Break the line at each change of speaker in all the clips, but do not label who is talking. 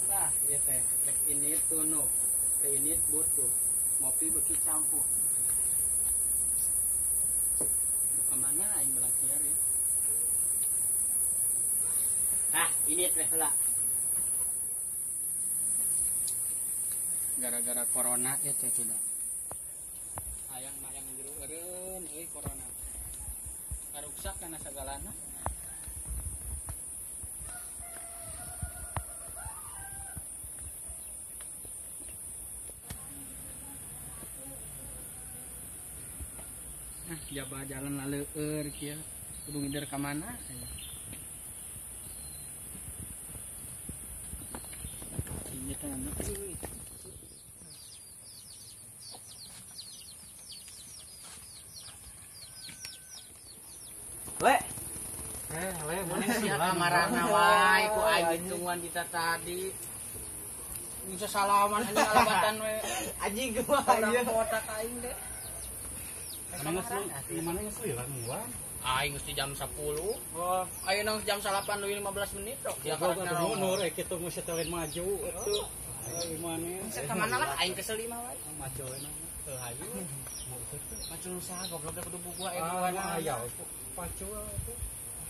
Lah, ieu teh rek ini tunuh, ke ini butuh. Ngopi beuki campuh. Kemana aing belang siar ya? Ah, ini teh lah. Gara-gara corona ya teh sudah. Hayang mayang jero eureun euy corona. Karuksak kana sagalana. Ah, jaba jalan laleueur kieu. Kudu ngider ka mana? Ini teh euy.
Le.
Le mana sih kamarana wae ku aing tungguan dita tadi. Bisa salaman anjing alabatan we.
Anjing kumaha ieu?
Otak aing deh.
Mana geus lila nungguan?
Aing geus di jam 10. Oh, ayeuna geus jam 8.15 menit tok.
Ya kudu nur kitu geus setelin maju atuh. Ayo mana?
Ka mana lah aing kesel mah wae.
Maju we na. Teu hayu.
Maju nu saha goblok teh kudu buku aing
aya pacul atuh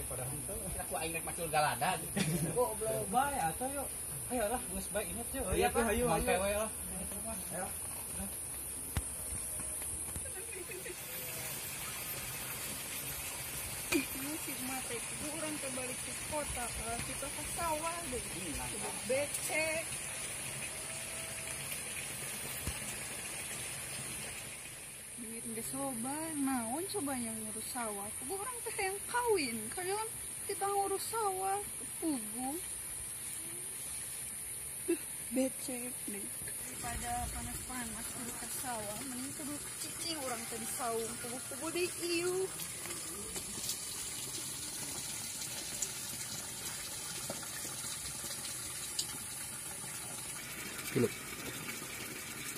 daripada henteu.
Ku aing rek macul galada.
Goblok bae atuh yuk. Ayo lah geus bae inget yuk.
Iya tuh hayu
hayu we lah.
Ayo.
Si mate itu orang kembali ke kota, kita ke sawah deh, becek. Duit nggak soba, naon coba yang ngurus sawah. Pugu orang teh yang kawin, kalian kita ngurus sawah, pugu. Duh, becek deh. Daripada panas-panas kudu ke sawah, mending kudu cicing orang teh di saung, pugu-pugu deh iu.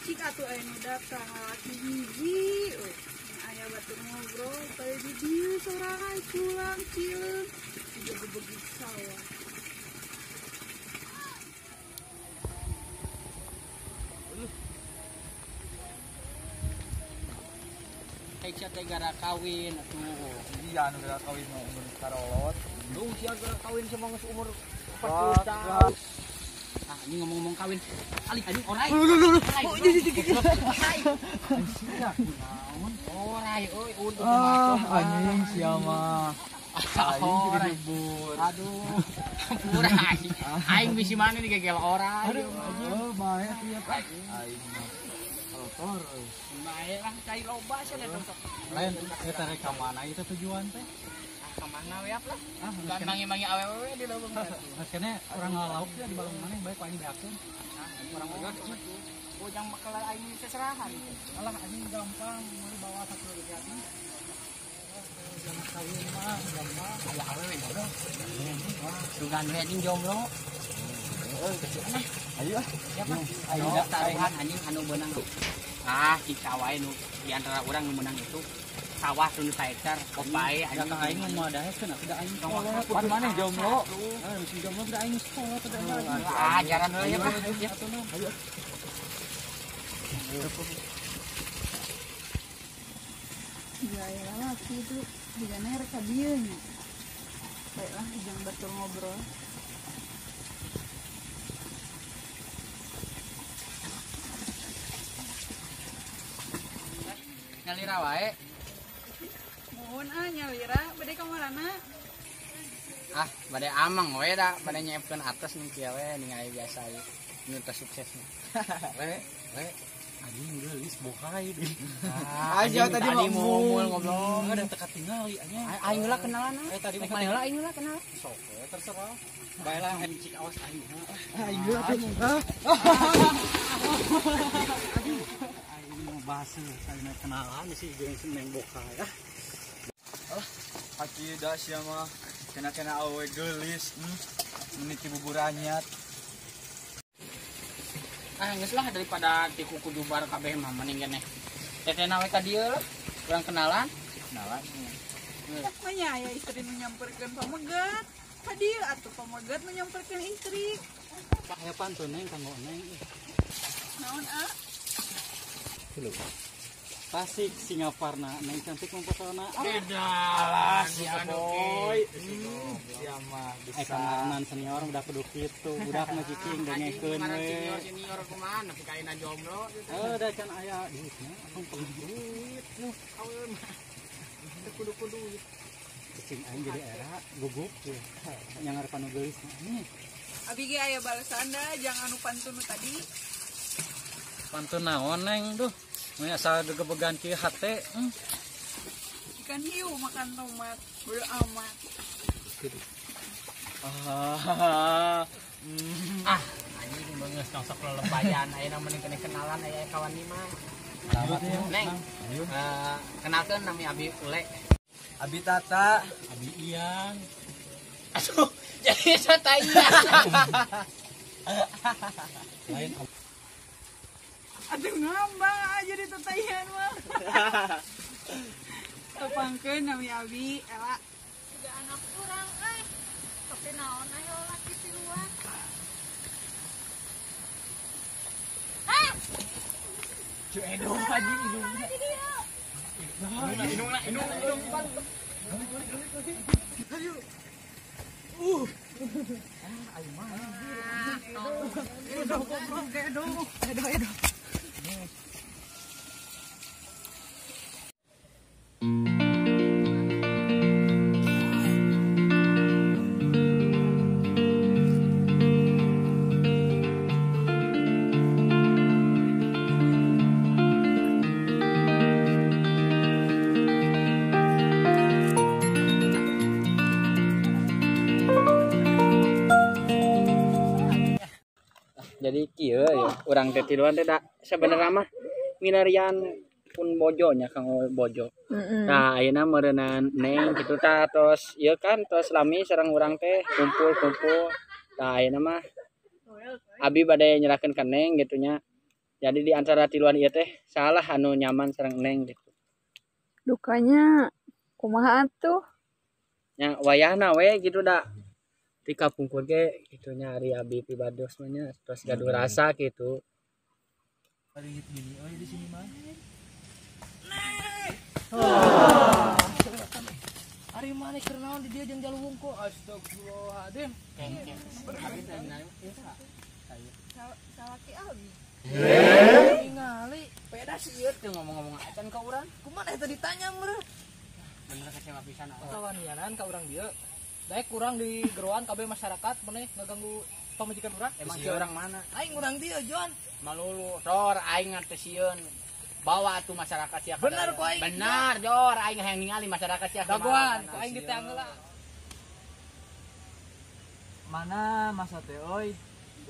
Cik atuh aya nu datang lalaki hiji euy. Aya batur ngobrol teh di dieu sorangan culang cileung digebeg sawah.
Aisyah teh gara kawin atuh.
Iya anu gara kawin mah umur karolot.
Duh sia gara kawin sama geus umur 40 tahun. Ah, ini ngomong-ngomong kawin. Alih anjing orai.
Oh,
Orai euy untung
ah, anjing sia mah. Aing disebut.
Aduh. Hampura aing. Aing bisi mana digegel orai.
Aduh, oh, bae atuh ya. Aing mah kotor euy.
Bae lah cai loba sia teh sok.
Lain eta rek ka mana ieu tujuan teh?
Ka mana we lah. Ah, mangi-mangi awewe di leuweung.
Geus kene urang ngalauk di balong maneh bae ku aing beakeun.
Urang boga oh jang makelar aing seserahan.
Alah anjing gampang meuli bawa satu lagi. Jangan kawin mah gampang.
Aya awewe jomblo. Sugan we anjing jomblo. Heuh kecil mah.
Ayo ah.
Siapa? Ayo taruhan anjing anu beunang. Ah, kita wae nu di antara urang nu meunang itu sawah tunu saektar kopai
anjing aing mah dahekeun atuh da aing
kolot. Pan maneh jomblo.
Heuh mesti jomblo da aing kolot da aing.
Ah, jaran heula ya, Pak.
Ayo.
Ya ya laki itu digana rek ka dieu nya. Baiklah jangan batur ngobrol.
Nyalira wae.
Mohon ah nyalira bade ka marana?
Ah, bade amang we da, bade nyiapkeun atas nu kieu we ningali biasa ieu. Nu teh suksesna.
Le, le anjing geulis bohai deui.
Aja tadi mah
mumul ngobrol.
Ada teka tingali anjing.
Aing heula kenalan.
Tadi
mah heula aing heula kenal.
Sok we terserah. Bae lah anjing cik awas aing.
Aing heula teh.
Aduh. Aing mau bahas saya kenalan sih jeung si Neng Bokai ah.
Alah, akida sia mah kena-kena awewe geulis, meniti buburanyat.
Ah, geus lah daripada ti kuku dubar kabeh mah mending keneh. Tetehna we ka dieu lah. Urang kenalan.
Kenalan.
Manya aya istri nu nyamperkeun pamegat. Ka dieu atuh pamegat nu nyamperkeun istri.
Aya pantun Neng kanggo Neng.
Naon ah?
Tasik Singaparna, Neng cantik mempesona.
Alah, si
Boy. Sia mah bisa.
Kamarenan senior udah kudu kitu, budak mah cicing dengekeun we.
Senior senior kumaha nepi ka ayeuna jomblo gitu.
Eh, da can aya duitna, akang pengen duit.
Awewe mah. Teu kudu ku duit.
Cicing aing jadi era gugup ya. Yang ngarepan nu geulis mah.
Abi ge aya balesan da jang anu pantun nu tadi.
Pantun naon Neng duh. Mun asa gegebegan kieu hate.
Ikan hiu makan tomat, bodo amat.
Ah, anjing beungeus tong sok lelebayan ayeuna mending kene kenalan aya kawan ni mah. Neng, kenalkeun nami Abi Ule.
Abi Tata,
Abi Ian.
Aduh, jadi Tata Ian.
Lain
Aduh ngambang aja di Tata Ian mah. Tepangkeun nami Abi Ela.
Juga anak kurang euy. Tapi naon ayo laki tiluan. Hah?
Cu edo anjing hidungna. Hidungna, hidungna, hidung.
Ayo. Ayo mah. Edo, goblok edo. Edo, edo.
Jadi kieu ya, urang teh tiluan teh da sebenarnya mah milarian pun bojo nya kanggo bojo. Nah, ayeuna meureunnan Neng kitu tah tos ieu kan tos lami sareng urang teh kumpul-kumpul. Tah ayeuna mah abi bade nyerahkeun ka Neng gitu nya. Jadi di antara tiluan ieu teh salah anu nyaman sareng Neng gitu.
Dukanya kumaha atuh?
Nya wayahna we gitu da. Di kapungkur ge gitu nya ari abi pribados mah nya tos gaduh rasa gitu.
Paling gini euy di sini mah.
Ari maneh keur naon di dieu jeung jalu wungkul. Astagfirullahaladzim.
Kengke. Abi teh nanya
Salaki abi.
Ningali beda sih ieu teh ngomong-ngomong acan ka urang.
Kumaha eta ditanya meureun?
Bener kecewa pisan.
Kawanianan ka urang dieu. Daek kurang di geroan kabeh masyarakat maneh ngaganggu pamajikan urang.
Emang si orang mana?
Aing urang dieu, Jon.
Malulu, sor aing teu sieun. Bawa atuh masyarakat sia.
Bener ku aing.
Bener, Jor, aing hayang ningali masyarakat sia.
Dagoan, ku aing diteang heula.
Mana masa teh euy?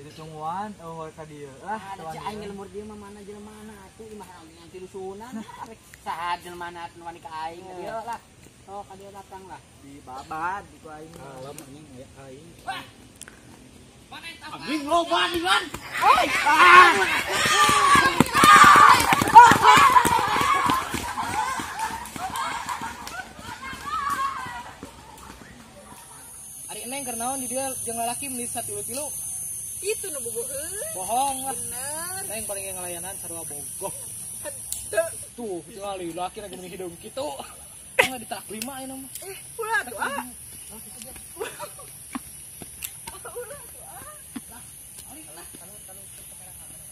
Jadi tungguan eueuh ka dieu. Ah,
ada cai aing lembur dieu mah mana jelema mana atuh imah aing tilusunan. Rek saha jelema mana atuh wani ka aing ka dieu lah. Oh, ka dieu datang lah.
Di babad ku aing.
Alam anjing aya aing.
Wah. Mana eta? Anjing loba dengan.
Oi.
Ari Neng keur naon di dieu jeung lalaki meuni satilu-tilu.
Itu nu bogoheun.
Bohong lah.
Bener.
Neng paling ngelayanan sarua bogoh.
Henteu.
Tuh, tinggal laki lagi meuni hideung kitu. Enggak ditalak 5 ayeuna mah.
Eh, ulah atuh ah. Ulah atuh ah.
Lah, ali lah, tanu tanu kamera kamera.